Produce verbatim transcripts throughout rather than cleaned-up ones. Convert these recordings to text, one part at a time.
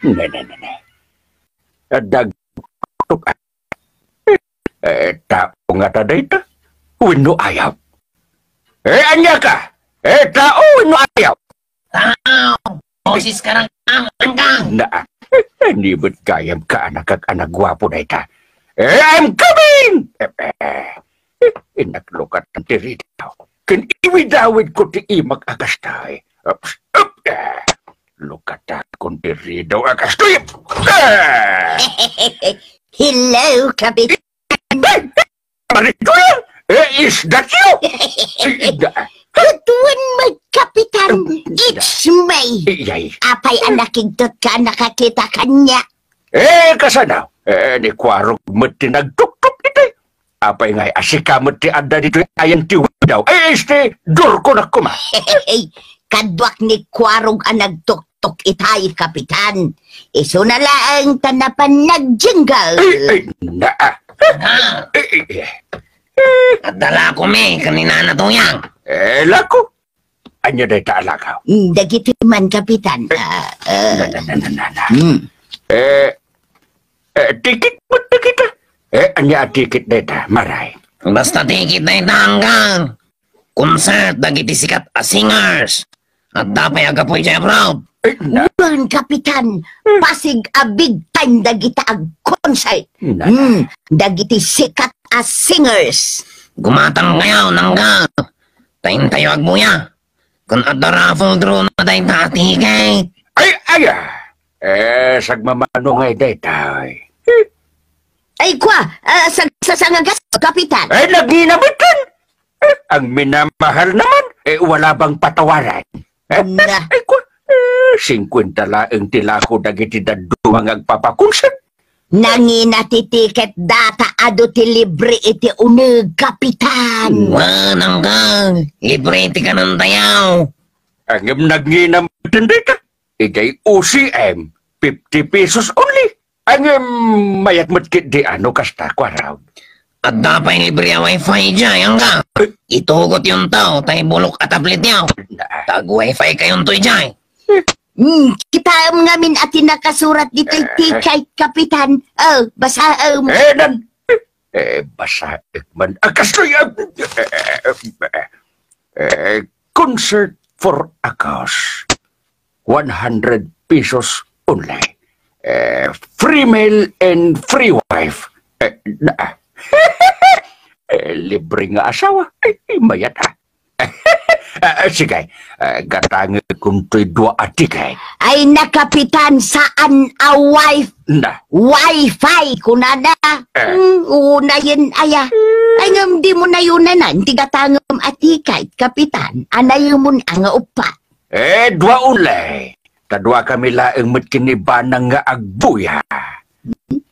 Ne, ne, ne, ne. Adda agtuktok. Eh, tao ngata dayta? Wenno ayab? Eh, ania ka? Eh, tao wenno ayab? Tao! Boses ka rang tao, Anggang! Na, eh, ni met gayam ka, anak, a naguapo dayta. Eh, I'm coming! Eh, eh, eh, innak lukatan ti ridaw. Ken iwidawidko ti imak a kastoy. Ups, up, eh. Lukatakon ti ridaw a kastoy. Eh! Hello, Kapitan. Eh! Maritoya! Eh, is that you? Eh, da- Good one, my Kapitan. It's me. Iyay. Apay a nakigtot ka, nakakita kaniak? Eh, kasano? Eh, ni Kuarog met ti nagtuktok iti. Apay ngay a sika met ti adda ditoy ayan ti widaw? Eh, este, durko na kuma. Kaduak ni Kuarog a nagtuktok itay, Kapitan. Isuna laeng ta napan nagjingle. Eh, eh, na, ah. Eh, eh, eh. Adda lakomi, kanina na to yan. Eh, lako. Anya dayta a lakaw? Mm, dagiti man, Kapitan. Eh, ah, ah. Na, na, na, na, na, na. Mm. Eh, eh, ticket mo, ticket, ah. Eh, anya a ticket dayta, maray? Basta ticket dayta, Anggang. Concert dagiti sikat a singers. Adda pay agapu idiay abroad. Eh, na- Wen, Kapitan, Pasig a big time dagita ag-concert. Na- Hmm, dagiti sikat a singers. Gumatang kayo, Anggang. Ta intayo agbuya. Kun adda raffle draw na dayta a ticket. Ay, aya! Eh, sagmamano ngay dayta, ay. Ay, kwa, ah, sagsasangagas, Kapitan. Ay, nagninamitan! Eh, ang minamahal naman, eh, wala bang patawaran? Eh, na. Ay, kwa, eh, singkwenta laeng ti lako dagiti dadduma nga agpapakunset. Nangina ti ticket data adu ti libre iti uneg, Kapitan. Wen, Anggang, libre ti kanan tayaw. Ngem nagngina met dayta. Idiay O C M, fifty pesos only. Ngem mayat met ketdi a no kasta, Kuarog. Adda pay libre a wifi idiay, Anggang. Eh? Itugot yunto, tay bulok a tablet yaw. Na- Tag-wifi kayunto idiay. Hmm, kitaem ngamin a ti nakasurat ditoy Eh. ticket, Kapitan. Oh, basaem. Eh, nan-, eh, basaek man. Ah, kastoy, ah, eh, eh, eh, eh, concert for a cause. One hundred pesos only. Eh, free meal and free wife. Eh, na, eh, libre nga asawa. Ay, ay, mayat, ah. Ah, sige, ah, gatangekon toy dua a ticket. Ay, na, Kapitan, saan a wife? Na. Wi-Fi, kunana. Eh. Hmm, unayen aya. Ay, ngem dimo nayunanan ti gatangem a ticket, Kapitan. Anayemon a nga uppat. Eh, dua only. Ta dua kami laeng met ken ni Banang nga agbuya.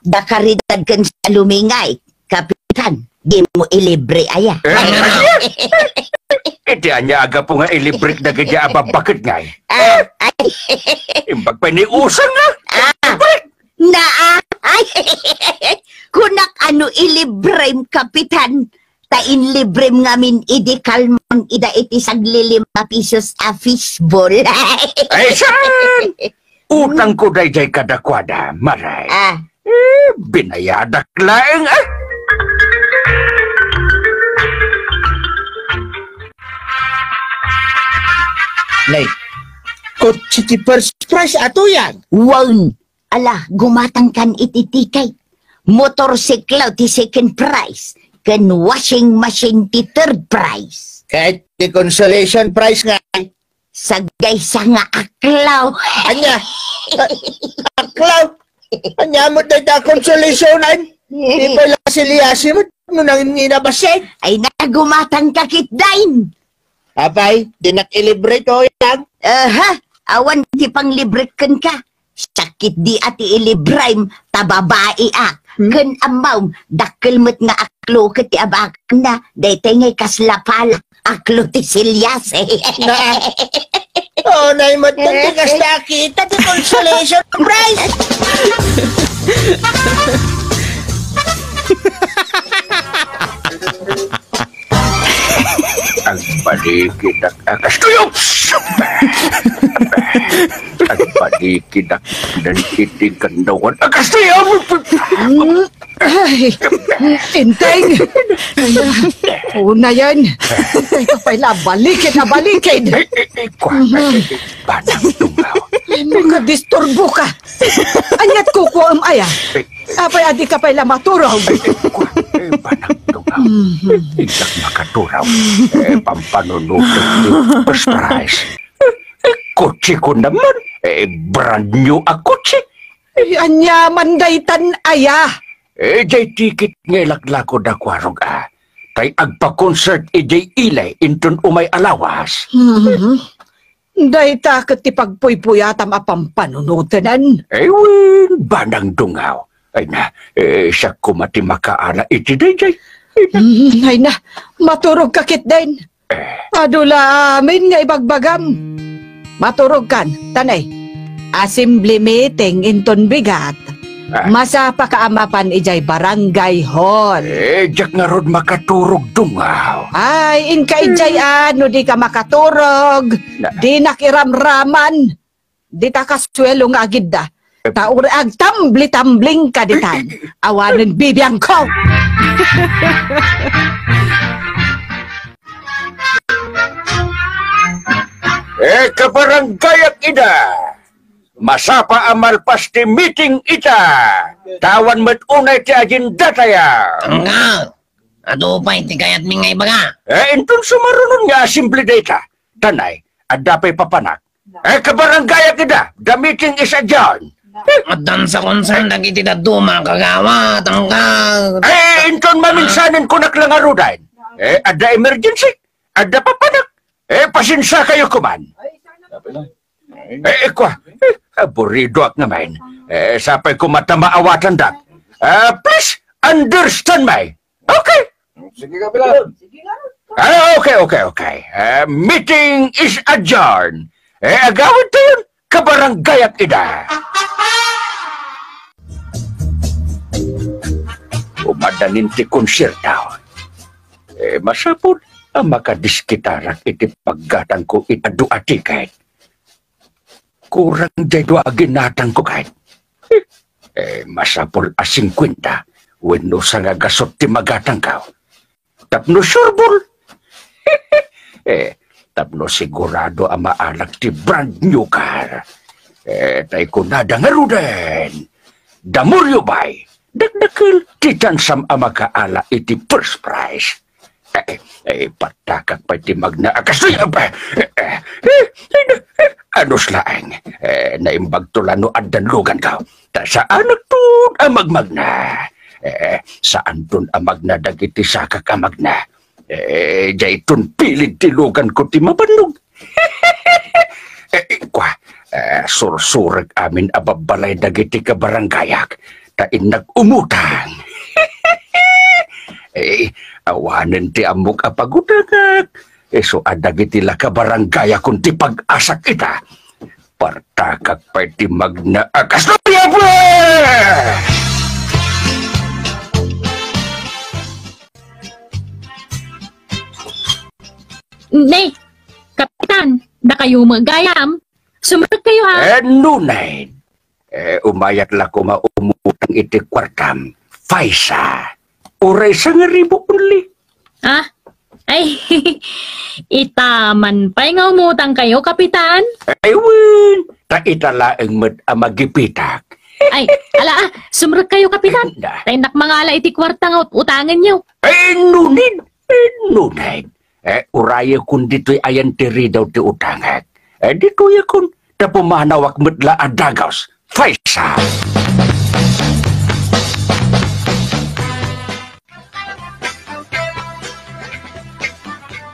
Da Caridad ken Salome ngay, Kapitan, dimo ilibre aya. Eh, iti ania a gapu nga ilibrek dagiti a babbaket ngay? Ah, ay. Imbag pay ni Usang nga. Ah. Ibrek! Naa, ay, kunak a no ilibrem, Kapitan, ta inlibrem ngamin idi kalmang ida iti saglilima pesos a fishball. Ay, saan? Utangko daydiay kadakuada, maray. Ah. Eh, binayadak laeng, ah. Nay, kotse ti first prize, atoyan. Wow! Ala, gumatangkan iti ticket. Motorsiklo ti second prize, ken washing machine ti third prize. Ket ti consolation prize nga? Sagaysa nga aklaw. Ania? Aklaw? Ania met dayta a consolation, ay? Di pay la siliasi met no nangin inabasig. Ay, nagumatangka ketdin. Apay, dinak ilibre toy, Yang? Aha, awan ti panglibrek kenka. Sakit di a ti ilibrem ta babaiak. Hmm? Ken ammom, dakkel met nga aklo ket ti abakanna, daytoy ngay kasla pala, aklo ti silias. Na, oh, nay met ti kasta kita ti consolation prize. Ang Agbalikidak a kastoy. Oops! Agbalikidak dagiti gannawan a kastoy. Mm. Ay, Enteng! Ay, unayen. Enteng ka pay la, balikid a balikid. Eh, eh, eh, kwa, eh, eh, banang dungaw. Ay, makadisturbo ka. Ania't kukuam aya? Eh, apay a di ka pay la maturog? Eh, eh, kwa, eh, banang dungaw. Mhm. Diak makaturog. Eh, pampanunutok ti first prize. Eh, eh, kotse ko naman. Eh, brand new a kotse. Eh, ania man daytan aya? Eh, jay ticket nga ilaklako da kuarog a. Kay agpa-concert idiay Ilay inton umay a lawas. Mhm. Dayta ket ti pagpuypuyatam a pampanunotenen. Eh, wen, banang dungaw. Ay na, eh, siak koma ti makaala iti dayjay. Ay na. Mm, ay na, maturog ka ketdin. Eh. Adu la amin nga ibagbagam. Maturog kan, tanay. Assembly meeting inton bigat. Ah. Masapa ka a mapan idiay barangay hall. Eh, diak ngarud makaturog, dungaw. Ay, inka idiay, ah, no di ka makaturog. Na- Dinak iramraman. Dita kasuelo nga agidda. Ta uray agtambli-tambling ka ditan. Awanen bibiangko. Eh, kabaranggayak ida. Masapa a malpas ti meeting ita. Tawan met unay ti agenda tayo. Anggal, adu pay ti kayatmi nga ibaga. Eh, inton sumarunon nga asimble dayta. Tanay, adda pay papanak. Eh, kabaranggayak ida, the meeting is adjourned. Addan sa concern dagiti dadduma a kagawad, anggal. Eh, inton maminsanen kunak la ngaruden. Eh, adda emergency, adda papanak. Eh, pasensia kayo kuman. Eh, eh, kwa, eh, aburidoak ngamin. Eh, sapay koma ta maawatandak. Ah, please understand me. Okay. Sige, Kapitan. Ah, okay, okay, okay. Ah, meeting is adjourned. Eh, agawid tayon, kabaranggayak ida. Umadanin ti konsierto. Eh, masapul a makadiskitarak iti paggatangko iti adu a tiket. Kurang diay dua a ginatangko ket. Eh, masapul a singkuenta wenno sanga gasut ti magatangko. Tapno sureball. Eh, tapno sigurado a maalak ti brand new car. Eh, tay kunada ngaruden. The more you buy, dakdakkel ti tiansam a makaala iti first prize. Eh, eh, patakak pay ti magna a kastoy, eh, eh, eh, eh, anus laeng. Eh, naimbagto la no addan luganko. Ta saanakton a magmagna. Eh, saanton a magna dagiti sakak a magna. Eh, dayton pilid ti luganko ti mabannog. Eh, eh, kwa, eh, sursurek amin a babbalay dagiti kabaranggayak, ta innak umutang. Eh, awanen ti ammok a pagutangak, isu a dagiti la kabaranggayakon ti pag-asak ita. Partakak pay ti magna a kastoy, Apo! Ne, Kapitan, dakayo met gayam. Sumrek kayo, ha? Eh, nunay. Eh, umayat la koma umutang iti kuartam. Faisa. Uray sangaribu only. Ah? Ay, ita man pay nga umutang kayo, Kapitan? Ay, wen. Ta ita laeng met a magipitak. Ay, ala, ah, sumrek kayo, Kapitan. Da. Ta innak mangala iti kuarta nga ut-, utangen yo. Ay, nunay. Nunay, eh, urayekon ditoy ayan ti ridaw ti utangek. Eh, ditoyekon, ta pumanawak met la a dagus. Faisa!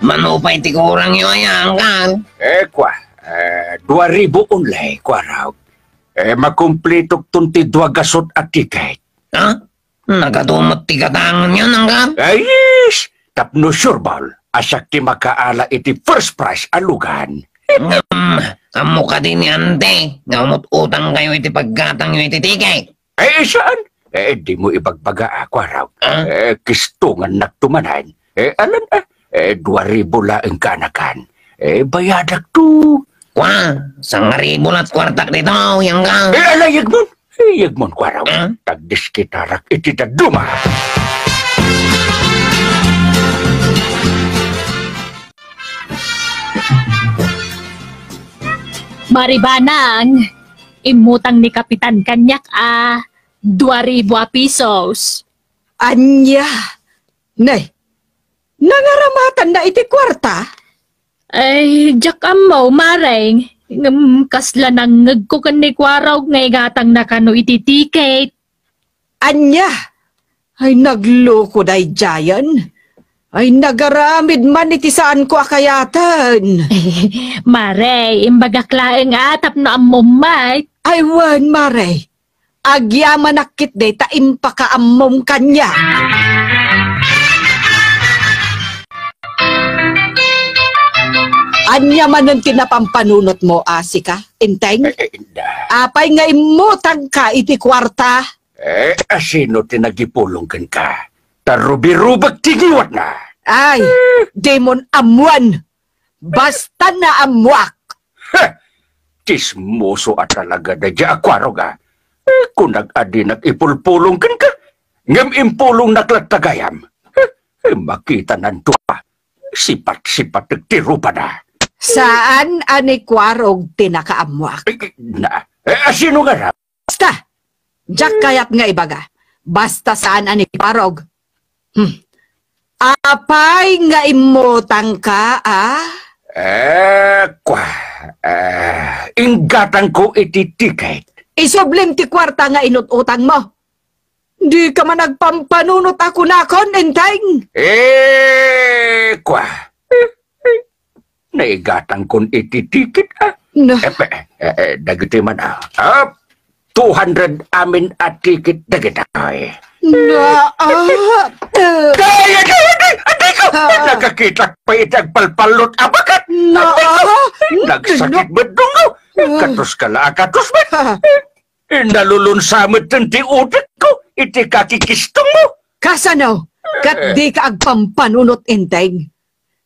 Mano pay ti kurang yo aya, angkal? Eh, kwa, eh, dua ribu only, kuarok. Eh, makumplitokton ti dua gasut a tiket. Ha? Nagadu met ti gatangen yan, angkal? Ay, yes! Tapno sureball a siak ti makaala iti first prize a lugan. Ngem, ammo kadi ni Ante nga umut-utang kayo iti paggatang yo iti tiket? Eh, saan? Eh, dimo ibagbaga, a, kuarok. Ah? Eh, kistongannak to manen. Eh, alan, ah, Eh, dua ribu laeng kanakan. Eh, bayadak to. Kwa, sangaribu lat kuartak dito, yang ka. Eh, alayag mo. Iyag mon, kuaraw. Ah? Tagdiskitarak iti dadduma. Maribanang, immutang ni Kapitan kaniak a dua ribu a pisos. Ania? Nay, nangaramatanna iti kuarta? Ay, diak ammo, Mare. Ngem kasla nangngegko ken ni Kuarog nga igatangna kano iti tiket. Ania? Ay, nagloko daydiayen. Ay, nagaramid man iti saanko a kayaten. Mare, imbagak laeng a tapno ammom met. Ay, wen, Mare. Agyamanak ketdi ta impakaammom kaniak. Ania manen ti napampanunotmo a sika, Enteng? Eh, eh, da. Apay nga immutangka iti kuarta? Eh, asino ti nagipulong kenka? Ta rubirubek ti ngiwatna. Ay, dimon ammoen. Basta naammoak. Heh! Tsismoso a talaga daydiay a Kuarog a. Eh, kunak a dinak ipulpulong kenka, ngem impulongnak latta gayam. Heh! Eh, makitananto a. Sipat-sipatek ti rupada. Saan a ni Kuarog ti nakaammoak? Eh, eh, na, eh, asino nga Basta, diak kayat nga ibaga. Basta saan a ni Kuarog. Hmm. Apay nga immutangka, a? Eh, kwa, eh, inggatangko iti tiket. Isublim ti kuarta nga inut-utangmo. Dika man agpampanunot a kunakon, Enteng? Eh, kwa. Naigatangkon iti tiket, a. Na. Eh, eh, eh, eh, dagiti man, a. Ah, two hundred amin a tiket dagitoy. Na, ah, eh. Ay, ay, ay, ay, ay, ko! Ah. Nakakitak pay iti agpalpallot a baket. Na, ah. Nagsakit met dungaw. Ah. Katos ka la, katos met. Ah. Nalulunsa met ti utekko iti kakikistongmo. Kasano? Ket dika agpampanunot, Enteng?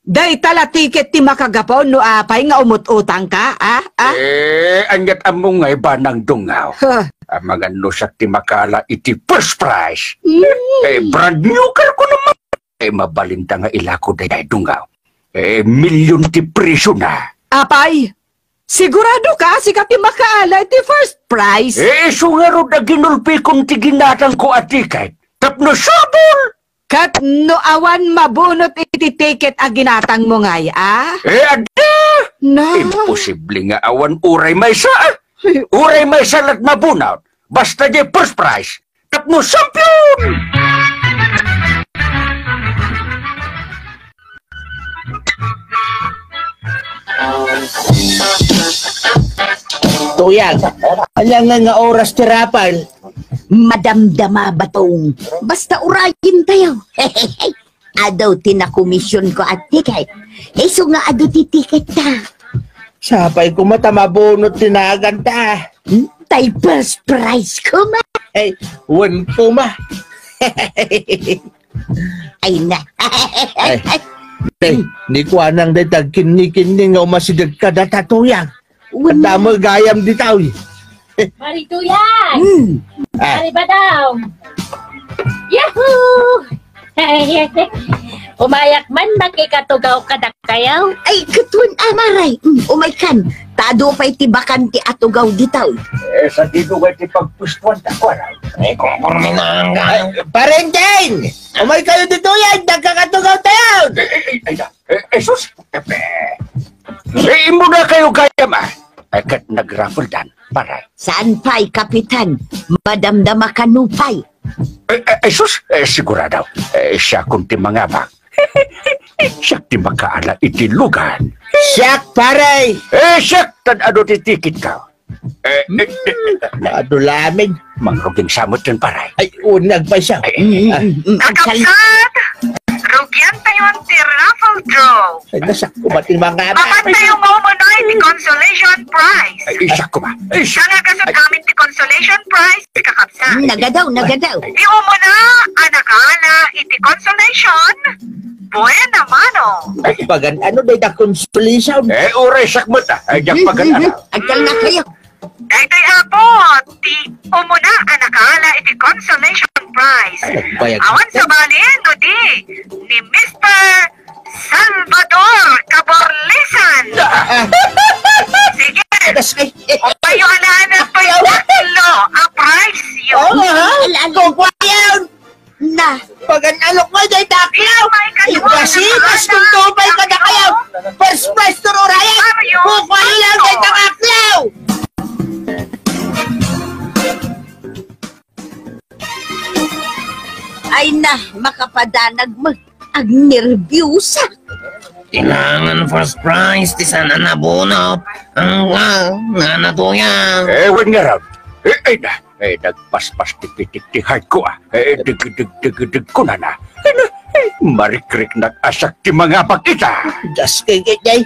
Dayta la tiket ti makagapu no apay nga umut-utangka, a? A? Eh, aniat ammo ngay banang dungaw. Huh. Amangan no siak ti makaala iti first prize. Mm. Eh, brand new car ko naman. Eh, mabalinta nga ilako daydiay dungaw. Eh, milyon ti presyo na. Apay, sigurado ka, sika ti makaala iti first prize? Eh, isu ngarud a ginulpikon ti ginatangko a tiket. Tapno sabol! Ket no awan mabunot iti tiket a ginatangmo ngay, a? Eh, adda! Na. Imposible nga awan uray maysa, a? Ay. Uray maysa lat mabunot. Basta di first prize. Tapno champion! Tuyang, ania nga, nga oras ti raffle? Madamdama, Batong. Basta urayen tayo. Adu ti nakomisionko a tiket. Isu nga adu ti tiket ta. Sapay koma ta mabunot ti naganta. Hmm? Tay first prize koma. Ay, wen koma. Ay na. Ay, ay, ni kuanang day tagkinni-kinni nga umasideg ka data, Tuyang. Wen. Damo gayam ditaw. Mari Tuyang! Hmm. Ah. Mari Badong! Yahoo! Umayak man nakikatugaw kadakayo. Ay, katuen, a, Mare. Hmm, umaykan. Ta adu pay ti bakante a tugaw ditaw. Eh, sa dito nga ti pagpustuan ta, kuara. Ay, konforme na ang Ay, Pareng Jane! Umaykayo ditoy, dagkakatugaw tayo! Ay, ay, ay, ay, ay, Eh, eh, sus! Eh, eh, immuna kayo gayam, a. Eh, ket nagraffle dan, pare. Saan pay, Kapitan? Madamdama kano pay? Eh, eh, eh, sus! Eh, sigurado. Eh, siakon ti mangabak. Siak ti makaala iti lugan. Siak, pare! Eh, siak! Tan-ado ti tiket ka. Eh, eh, eh, eh, adu lamin. Mangruging samot ken, pare. Ay, unag pa siya. Ay, ay, ay. Ah. Mm, mm, mm. Kakabsat, rugian tayon ti raffle draw. Ay, nasak ko ba ti mga Mapantayo nga umuna iti consolation prize. Ay, isak ko ba? Ay, isak. Sangagason amin ti consolation prize, ti kakabsat. Nagadaw, nagadaw. Ti umuna a nakaala iti consolation, buena mano. Pagan-ano dayta consolation? Eh, uray siak met, ah. Ay, diak pagan-ano. Agkalnakayo. Daytoy, Apo, ti umuna a nakaala iti consolation prize. Ay, nagbayag. Awan sabali no di ni Mister Salvador Caborlisan. Ah. Sige. Alas kay. Umayo alaen to'y daklo a prize yo. Oo, ha? Ala, ala. Kung kuwayon. Na, pagan-ano ko dayta daklo. Di maikadua. Ibasikas kung tupay kadakayo. First prize to, Ryan. Mario. Kukuha lang dayta daklo. Ay na, makapadanag mo. Agnerbiosa. Kinangan first prize ti saan a nabunot. Ang, ah, nga natuya. Eh, wen nga raw. Eh, ay na. Eh, nagpaspas ti pitik ti heart ko, ah. Eh, dig, dig, dig, dig, kunana. Eh, na, eh, marikriknak a siak ti mangabak ita. Dios, kay, kay, kay.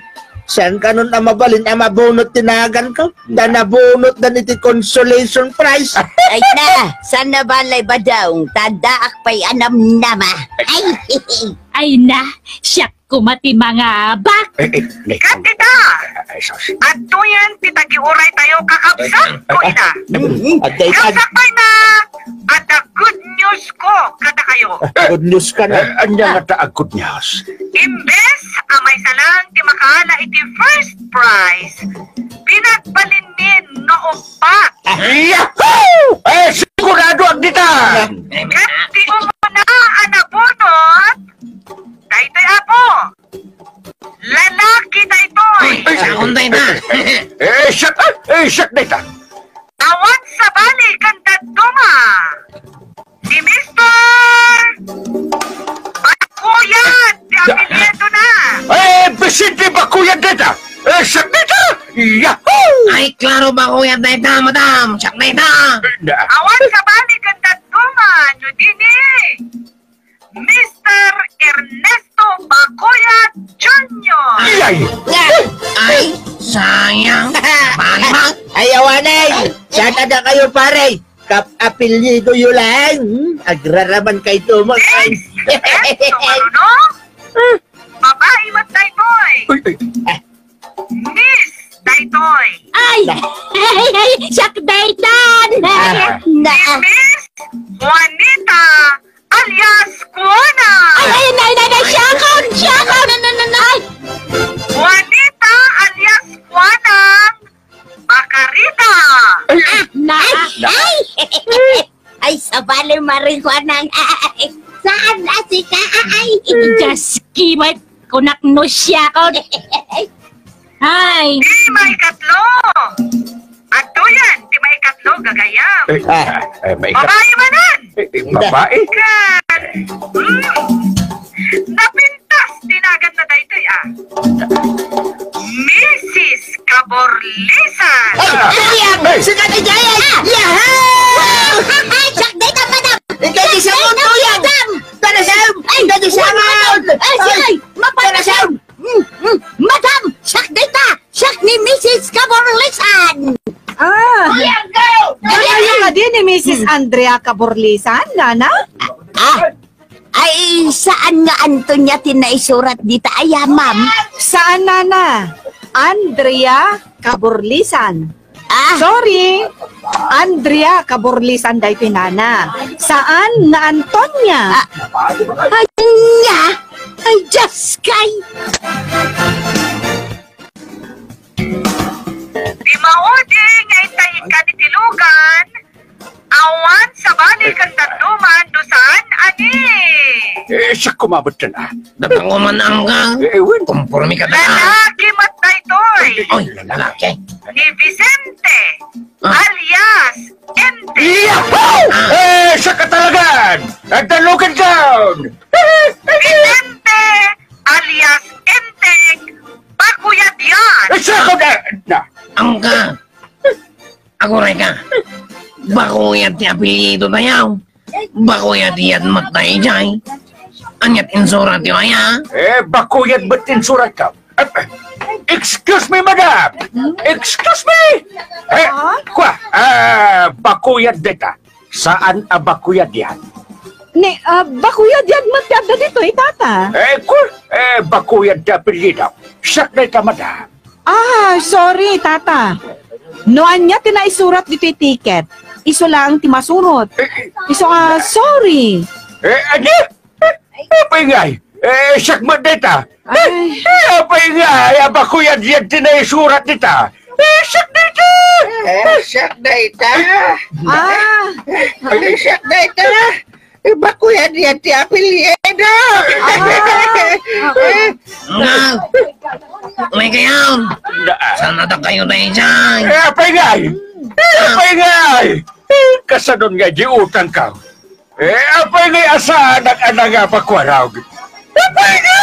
Saan kanon a mabalin a mabunot ti naganko? Ta nabunotdan iti consolation prize. Ay na, saan na balay, Badong? Ta addaak pay a namnama. Ay, Ay na, siak koma ti mangabak. Eh, eh, ne, Ket ita, ay, sus. Adtoyen ti tagiuray tayo, kakabsat ko ita. Adda ita. Kakabsat ko ita, adda good news ko kadakayo. Good news ka na. Eh, ania ngata a good news? Imbes a maysa lang ti makaala iti first prize, pinagbalinmi nga uppat. Yahoo! Eh, sigurado ak dita! Ket ti umuna a nabunot, daytoy, Apo. Lalaki daytoy. Ay, ay, siakon dayta. Eh, eh, siak, ah, eh, siak dayta. Awan sabali ken dadduma. Ni Mister Bakuyad ti apelyido na. Eh, Vicente Bakuyad dayta. Eh, siak dayta. Yahoo! Ay, klaro, Bakuyad dayta, madam. Siak dayta. Eh, na. Awan sabali ken dadduma, no di ni Mister Ernesto Bakuyad Junior. Ay! Ay, sayang. Bali, bang? Ay, awanay. Saan na kayo, pare? Kap-, apelyido yo lang. Hmm? Agraraman kay Tumang. Next, Ernesto Maruno. Babae met daytoy. Uy, uy. Miss daytoy. Ay! Ay, ay, siak daytan! Ah. Na. Ni Miss Juanita alias Kuana. Ay, ay, nay, nay, nay, siakon, siakon, na, na, na, na. Ay! Juanita alias Kuana Bacarita. Ay, ay. Ah, na. Ay, ay. Ay, sabali, Marie Juana. Ay, saan na sika? Ay. Dios, kimay, kunak no siakon. Ay. Ti maikatlo. Adtoyen, ti maikatlo, gagayam. Eh, ah, eh, maika-, Babae manen. Eh, eh, babae? Kan. Hmm. Napintas ti naganna daytoy, ah. Missus Caborlisan. Ay, Tuyang! Ay! Sikat iti ayay! Yahoo! Siak dayta, madam! Ikaw di sa mundo yan! Madam! Tara sa, ay, ikaw di sa mundo! Ay, sige! Tara sa! Mm, mm, madam! Siak dayta! Siak ni Missus Caborlisan! Ah! Tuyang, go! Dayta kadi ni Missus Andrea Caborlisan, nana? Ah! Ay, saan nga Antonia ti naisurat dita aya, ma'am? Saan, nana? Andrea Caborlisan. Ah. Sorry. Andrea Caborlisan daytoy, nana. Saan nga Antonia? Ah. Ania? Ay, Dios kay! Ti maudi nga intay ikkan iti lugan, awan sabali ken dadduma no saan a ni. Eh, siak koma metten, ah. Datang ko man, angga. Eh, eh, wen. Kumporme ka, datang. Lalaki met daytoy. Oy, lalaki. Ni Vicente, ah, alias Ente. Yahoo! Ah. Eh, siak talagan! Nagdalugan down! Vicente, alias Ente, Bakuyad yan! Eh, siak talagan! Angga. Aguray ka. Bakuyad ti apelyido tayo. Bakuyad ti yat met tayo, jay. Aniat insurat yo aya? Eh, Bakuyad met insurat ka. Eh, excuse me, madam. Excuse me. Eh, kua, ah, Bakuyad dita. Saan a Bakuyad yan? Ni, ah, Bakuyad yan met ti adda ditoy, tata. Eh, kua, eh, bakuyan ti apelyido. Siak dayta, madam. Ah, sorry, tata. No ania ti naisurat ditoy ticket, isu lang ti masurot. Eh, eh, Isu a, sorry. Eh, ania? Eh, apay ngay? Eh, siak met dayta. Ay. Eh, apay ngay a bakuyan ti naisurat dita? Eh, siak dayta. Eh, siak dayta. Ah. Eh, siak dayta. Eh, bakuyan ti apelyido. Ah. Nga. Uy, kayo. Na- Saan na kayo na dyan? Eh, apay ngay? Eh, apay ngay? Eh, kasanon nga di utangko? Eh, apay ngay a saanak a nangapakuarog? Apay nga